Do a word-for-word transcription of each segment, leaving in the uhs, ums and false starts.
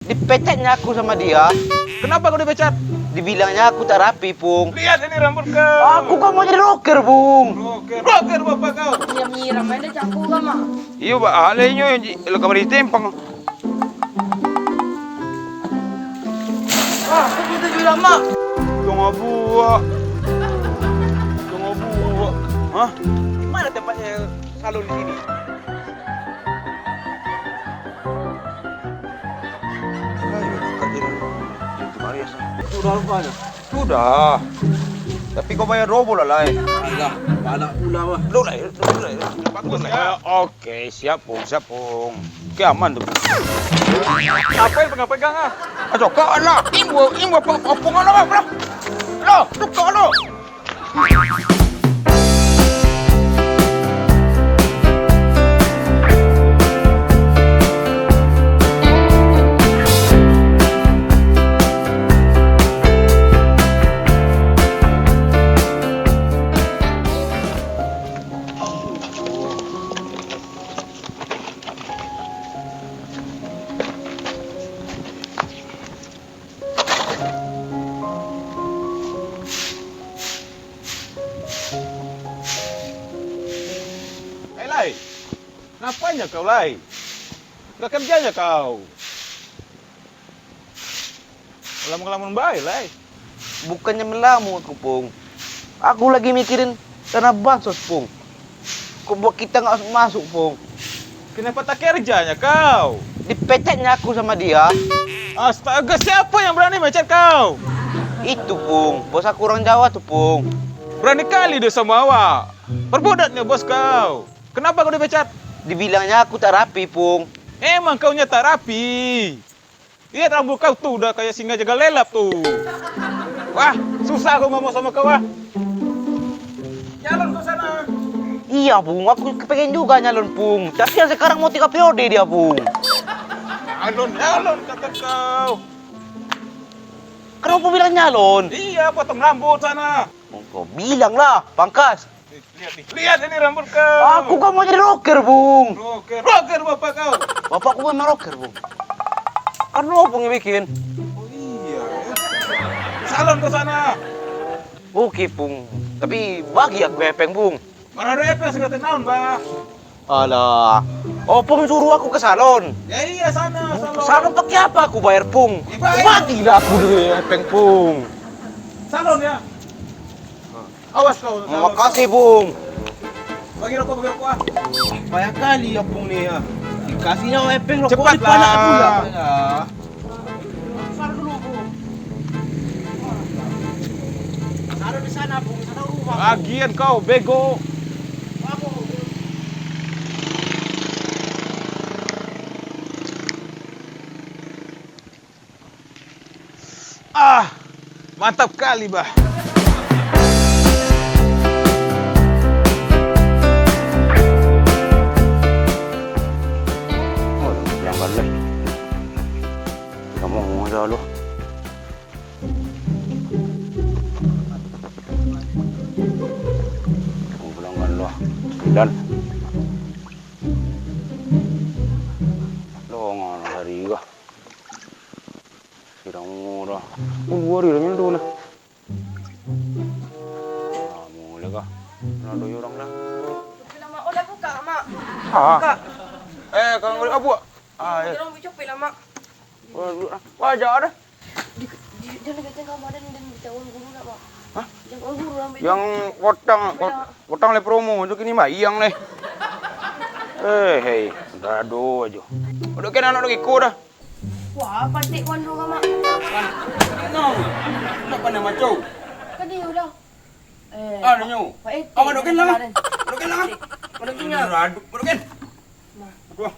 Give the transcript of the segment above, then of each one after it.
Dipecatnya aku sama dia. Kenapa kau dipecat? Dibilangnya aku tak rapi, Pung. Lihat ini rambut kau. Aku kan mau jadi rocker, Pung. Rocker, rocker bapak kau. Nyiram-nyiram aja cangkul kau, Mak. Iyo, Pak. Alaihnyo yang ji-, lah kamari tempang. Ah, aku minta juga, Mak. Tengah buah. Tengah buah. Hah? Mana tempatnya salon di sini? Ayo, buka diri. Itu Marius. Sudah rupanya. Sudah. Tapi kau bayar double lah, Lai. Alah, banyak pula, wah. Lu, Lai, lu, Lai. Bagus, Lai. Eh, oke, siap, Pung, siap, Pung. Oke, aman tu, Pung. Apa yang pegang-pegang, ah? Ah, cokok lah. Imbo, imbo, apa, apa, apa, apa, apa? Lo, cokok lo. Eh, Lai, ngapainyo kau, Lai? Nggak kerjanya kau? Ngelamun-ngelamun bae, Lai. Bukannya melamun aku, Pung. Aku lagi mikirin dana bansos, Pung. Kok buat kita nggak masuk-masuk, Pung? Kenapa tak kerjanya kau? Dipecatnya aku sama dia. Astaga, siapa yang berani mecat kau? Itu, Pung. Bos aku orang Jawa tu, Pung. Berani kali dia sama awak. Perbudak nyo bos kau. Kenapa kau dipecat? Dibilangnya aku tak rapi, Pung. Emang kau nyo tak rapi? Lihat rambut kau tu, udah kayak singa jaga lelap tu. Wah, susah aku ngomong sama kau, ah. Nyalon kau sana. Iya, Pung. Aku kepengen juga nyalon, Pung. Tapi yang sekarang mau tiga periode dia, Pung. Nyalon, nyalon, kata kau. Kenapa bilang nyalon? Iya, potong rambut sana. Kau bilang lah, pangkas. Lihat nih, lihat ini rambut kau. Aku kan mau jadi rocker, Pung. Rocker, rocker bapak kau. Bapak aku memang rocker, Pung. Kan lo, Pung, yang bikin. Oh iya, ya. Salon ke sana. Oke, Pung. Tapi bagi aku epeng, Pung. Mana ada epeng, sudah tenang, Bah. Alah. Oh, Pung suruh aku ke salon. Ya iya, sana, salon. Salon pakai apa aku bayar, Pung? Dibayar. Bagilah aku dulu epeng, Pung. Salon ya. Awas kau. Makasih, Pung. Bagi rokok, bagi rokok, ah. Banyak kali ya, Pung, ni, ya. Dikasihnya epeng rokok. Cepatlah. Di panak pula. Alah. Taruh dulu, Pung. Taruh di sana, Pung. Sana rumah, Pung. Bagian kau, bego. Apa, Pung? Ah, mantap kali, Bah. Oh, pelanggan lai. Kamu mau ada lo. Oh, pelanggan lo. Dan lo ngana hari ga. Sidang murah. Oh, dua hari dah nyentuh nah. Ah, mulai kah? Nah, doyo urang dah. Copet lah, Mak. Oh, lah buka, Mak. Ah. Buka. Eh, kau ngulih abu, ah? Ah, eh. Jangan buka copet lah, Mak. Wah, wajah dah. Di, di, jangan kata kau badan dan minta uang guru nak, Mak. Hah? Jangan uang guru ambil. Yang kotang, kot-, kotang le promo tu kini bayang le. Eh, hei, dado aja. Duduk kan anak duduk iko dah. Wah, patik kuan tu, Mak. Kan, no. Nak pandai maco. Kan dia udah. Eh, ah, nyo. Pak, eh, awak duduk kan lah. Duduk kan lah. Duduk kan lah. Aduh, duduk kan. Nah. Aduh.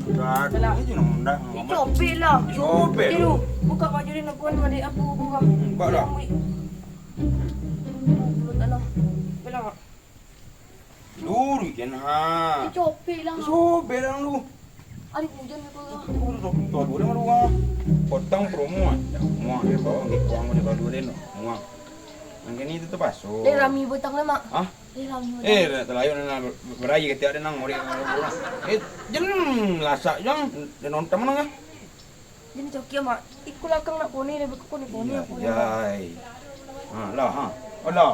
Duduk aja nang undang. Eh, copek lah. Copek. Tiru. Buka baju dia nak kuan, adik aku, buka. Buka lah. Belum tanah. Belah, Mak. Duri kan, ha. Eh, copek lah. Sobek lah lu. Ari hujan tu lah. Tuh, tuh, tuh, tuh, dua orang. Potong promo, ah. Muah, dia bawa, dia buang, dia bawa dua dia, no. Muah. Yang kini tu terpaksa. Dia rami butang lah, Mak. Hah? Dia rami butang. Eh, dah terlalu nak berayi ketiak dia nang, orang, orang, orang. Eh, jen, lasak jang, dia nonton mana, kan? Oke, Mak. Iko lakang nak kone, lebih kone-kone Iya, aku. Jai. Ha, lah, ha. Alah.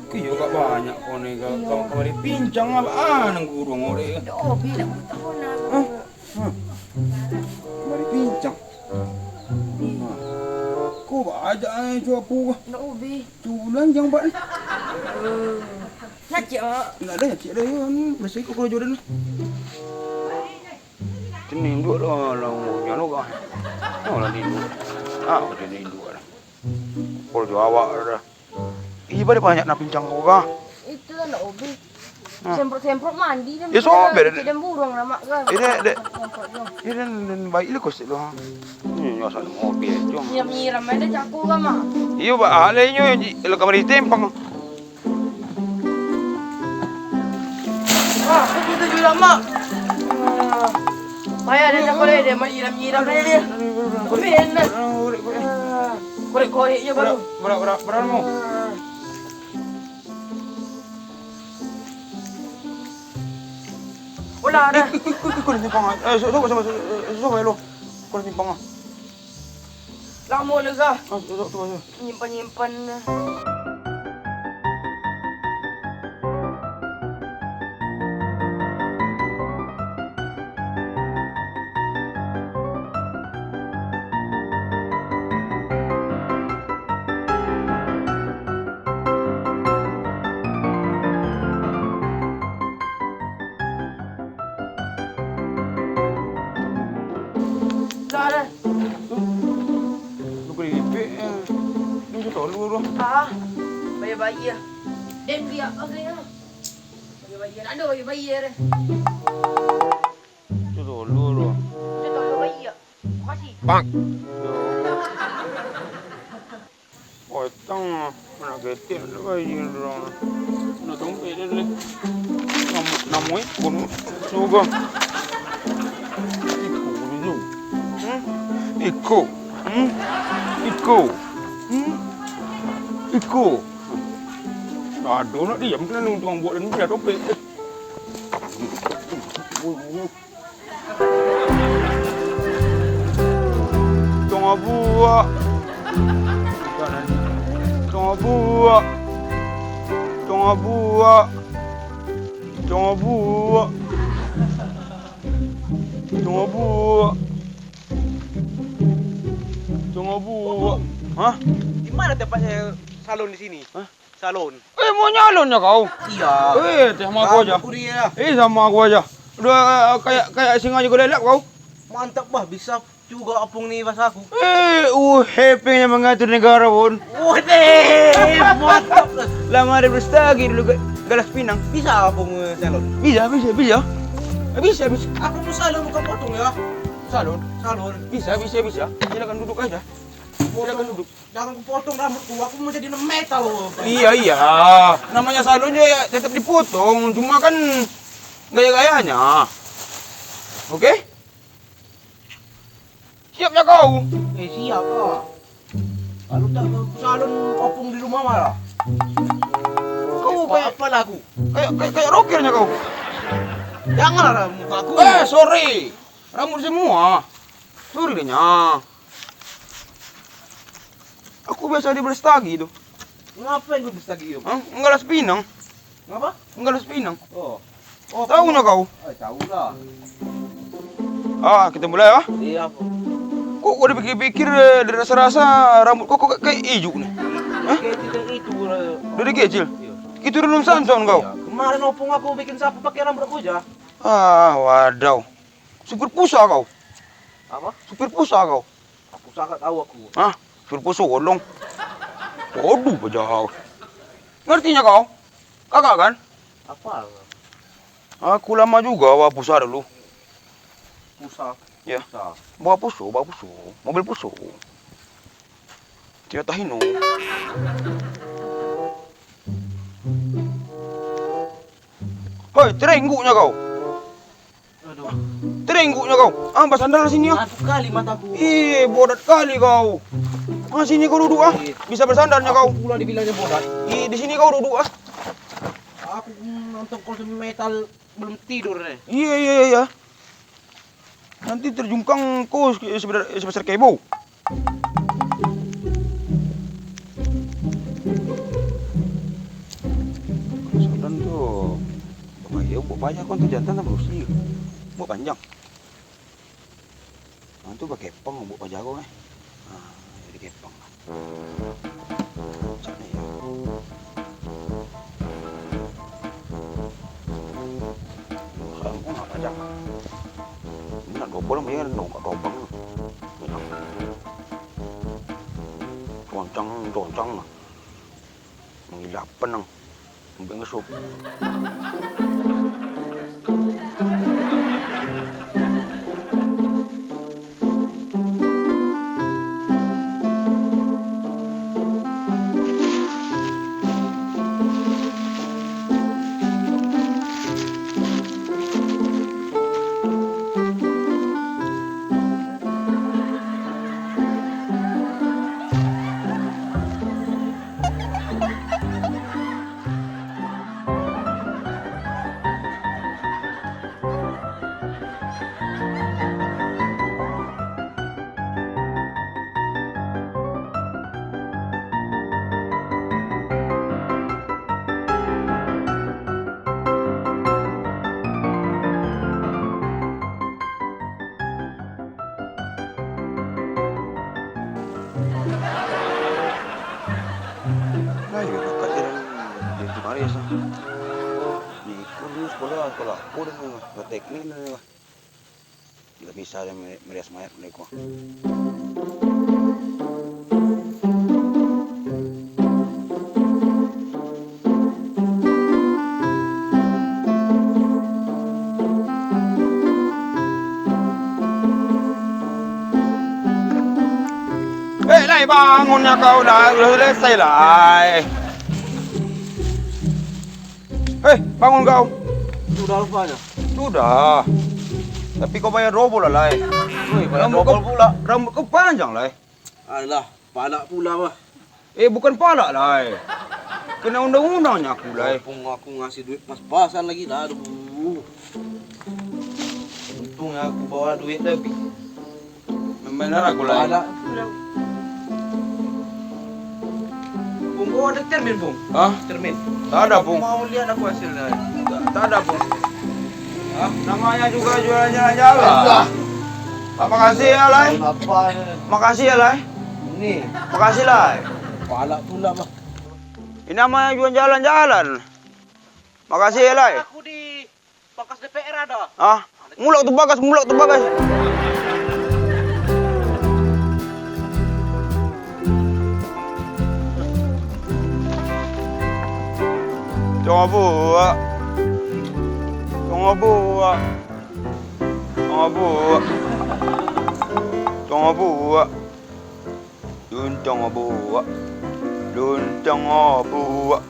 Kio gak banyak kone ka, Iya. ka, kamari pincang lah, ah, nang guru ngorek. Dak obi lah, aku tak kone. Hah? Hah? Kamari pincang. Iya. Hah? Ko bajak ai, cuapu ko. Dak obi. Culang jang, Pak. Eh. Nyaciak, Mak. Ndak ado nyaciak doh, yo. Ni, biaso iko karajo den. Tini induak lah, lah, umurnyo lo, kan. Oh, lah, tini induak. Ah, tini induak lah. Karajo awak dah. Ih, bari banyak nak pincang ko, kah? Itu lah, nak obi. Hah? Semprot-semprot mandi dan Yo, sobek, Dek. Dan burung lah, Mak, kan. Ih, Dek, Dek. Semprot, yo. Ih, dan, dan baik lah kau sik lo, ha. Ni, ni asal mobil, jom. Nyiram-nyiram aja jago, kan, Mak. Iyo, Pak. Alai nyo, ji-, lah kamari tempang. Wah, aku minta juga, Mak. Ah. Payah dia tak boleh, dia main nyiram-nyiram dia, dia. Tapi enak. Ah, korek-korek. Ah, korek-korek je baru. Berat, berat, berat, berat, mau. Ah. Ulah dah. Ikut, ikut, ikut, ikut simpang. Eh, so, so, so, so, so, so, lo. Ikut simpang, ah. Lamo lega. Ah, so, so, so, so. Nyimpan-nyimpan. Dah, dah. Lu kena ipik, eh. Ni juta lu tu. Ah, bayar-bayar. Den biak agaknya. Bayar-bayar, ado bayar-bayar. Itu dulu tu. Itu dulu bayar. Makasih. Bang. Yo. Potong lah. Anak ketek tu bayar dulu. Nak tumpik dia dulu. Nama, nama ikon juga. Ikon dulu. Hmm? Iko. Hmm? Iko. Hmm? Iko. Aduh, nak diam kan, untuang buat dan dia topik. Tongah buak. Tongah buak. Tongah buak. Tongah buak. Tongah buak. Tongah buak. Hah? Di mana tempatnya salon di sini? Hah? Salon. Eh, mau nyalon ya kau? Iya. Eh, teh sama aku aja. Rambut kuria. Eh, sama aku aja. Udah, eh, kayak, kayak singa juga lelap kau. Mantap, bah, bisa juga apung ni bahasa aku. Eh, uh, hepeng yang mengatur negara pun. Wah, deh, mantap lah. Lama ada berstagi dulu ga-, galas pinang. Bisa apung, eh, salon? Bisa, bisa, bisa. Eh, bisa, bisa. Aku mau salon bukan potong ya. Salon? Salon. Bisa, bisa, bisa. Silakan duduk aja. Silakan duduk. Jangan kupotong rambutku, aku mau jadi metal. Iya, iya. Namanya salon ya, ya tetap dipotong, cuma kan gaya-gayanya. Oke? Siapnya kau? Eh, siap lah. Kalau tak salon opung di rumah malah. Kau kayak apa lah aku? Kayak, kayak, kayak rokirnya kau. Janganlah muka aku. Eh, sorry. Rambut semua. Sorry deh, nya. Aku biasa di Brastagi tu. Ngapain kau Brastagi tu? Hah? Nggalas pinang. Ngapa? Nggalas pinang. Oh. Oh, tahu nyo kau? Eh, tahu lah. Ah, kita mulai ah. Iya, apa? Kok kau dipikir-pikir, eh, dirasa-rasa rambut kau kok kayak ijuk nih? Hah? Kayak tidak itu, eh. Dari kecil? Iya. Itu dulu Samson kau. Iya. Kemarin opung aku bikin sapu pakai rambut aku aja. Ah, wadaw. Supir pulsa kau. Apa? Supir pulsa kau. Pulsa gak tahu aku. Hah? Supir pulsa golong. Waduh, bajau. Ngertinya kau? Kagak kan? Apa? Aku lama juga bawa pulsa dulu. Pulsa? Ya. Pulsa. Bawa pulsa, bawa pulsa. Mobil pulsa. Toyota Hino. Hoi, terengguknya kau. Aduh. Terengguknya kau. Ah, basandar sini ah. Satu kali mataku. Ih, bodat kali kau. Ah, sini kau duduk ah. Ih. Bisa bersandarnya kau. Aku pula dibilangnya bodat. Ih, di sini kau duduk ah. Aku nonton konser metal belum tidur deh. Iya, iya, iya, iya. Nanti terjungkang ko se-, sebesar, sebesar kebo. Soalnya tu, bahaya, buat banyak kan tu jantan dah berusia. Buat panjang. Ah, tu bakepang buat paja ko, eh. Ah, jadi kepang lah. Cak ni, ya. Sekarang ko nak paja. Ini nak dobol, mendingan nak dobol. Roncang, roncang lah. Mangilap nang. Sampai ngesop. Nah, iyo, kakak jalan di Antimaris, ah. Di Ikun dulu sekolah, sekolah aku dan, ah, teknik dan, ah. Tidak bisa dia meri-, merias mayat mereka. Eh, Lai, bangun nyo kau, Lai. Udah selesai, Lai. Eh, bangun kau. Sudah rupanya. Sudah. Tapi kau bayar dobol lah, Lai. Woi, bayar dobol pula. Rambut kau panjang, Lai. Alah, palak pula, bah. Eh, bukan palak, Lai. Kena undang-undangnya aku, Lai. Mumpung aku ngasih duit pas-pasan lagi, dah, aduh. Untung aku bawa duit lebih. Benar aku, Lai. Palak pula. Pung, kau ada cermin, Pung? Hah? Cermin. Tak ada, Pung. Mau lihat aku hasilnya. Tak, tak ada, Pung. Hah? Namanya juga jualan jalan-jalan. Alah. Ah, makasih ya, Lai. Kenapa? Makasih ya, Lai. Ini. Makasih, Lai. Palak pula, bah. Ini namanya jualan jalan-jalan. Makasih ya, Lai. Aku di bakas D P R ada. Ah, mulak tu bakas, mulak tu bakas. Tunggu buak. Tunggu buak. Tunggu buak. Tunggu buak. Luntang abuak. Luntang abuak.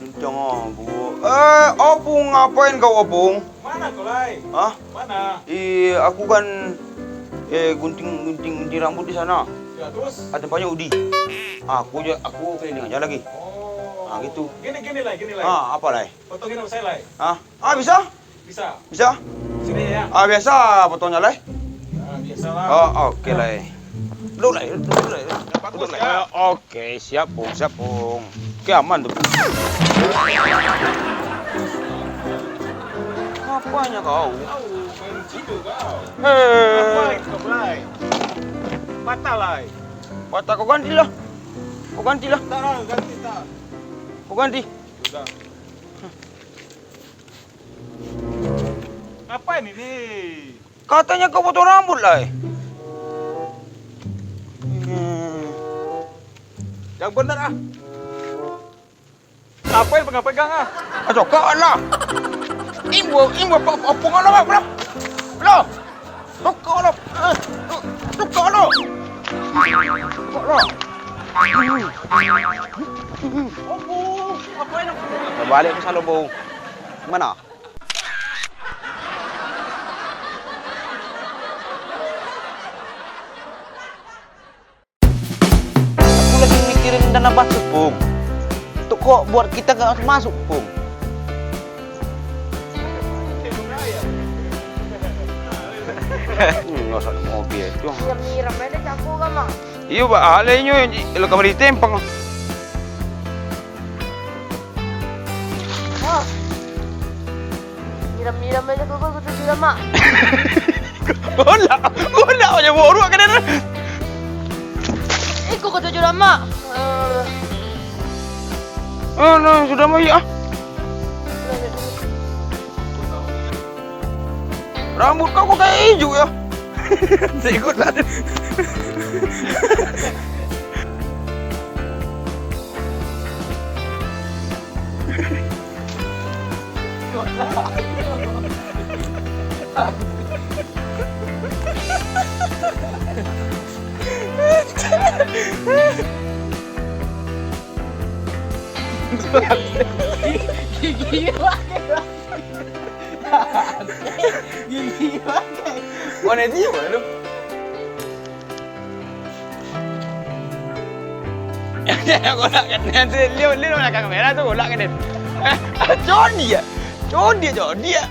Luntang abuak. Eh, Opung, ngapain kau, Opung? Mana kau, Lai? Hah? Mana? Eh, aku kan, eh, gunting, gunting, gunting rambut di sana. Ya, terus? Ah, tempatnya Udi. Ah, aku je, aku keliling aja lagi. Oh. Ah, gitu. Gini, gini, Lai, gini, Lai. Ah, apa, Lai? Potongin rambut saya, Lai. Hah? Ah, bisa? Bisa. Bisa? Sini ya. Ah, biasa potongnya, Lai. Ah, biasalah. Oh, oke, Lai. Duduk, Lai. Duduk, Lai. Yang bagus, duduk, Lai. Ya. Oke, siap, Pung. Siap, Pung. Oke, aman tu. Apanya kau? Kau main cindo kau. Hei. Apa itu, Lai? Patah, Lai. Patah, kau gantilah. Kau gantilah. Tak, ganti tak. Kau ganti. Sudah. Ngapain ini? Katanya kau potong rambut, Lai. Hmm. Yang benar, ah. Ngapain pegang-pegang, ah? Ah, cokok lah. Imbo, imbo, apa, apa ngalah, bro? Bro. Cokok lah. Eh, cokok lah. Cokok lah. Balik ke salon, Bung. Mana? Aku lagi mikirin dana bansos, Pung. Untuk kok buat kita nggak masuk, Pung. Hmm, nggak usah mobil itu. Nyiram-nyiram aja cako kan, Mak. Iyo, Pak. Halai nyo, lo kamari tempang. Wah. Nyiram-nyiram aja cako, kau tuju lah, Mak. Golak, golak aja borok ka dia. Eh, kau tuju lah, Mak. Eh. Oh, no, sudah, Mak, ah. Rambut kau kok kayak ijo, ya? Cik, kok tak ada. Gigi pakai. Gigi pakai. Mana dia, mana tu? Golak kan dia tu, dia, dia belakang kamera tu, golak kan dia. Codiak. Codiak, codiak.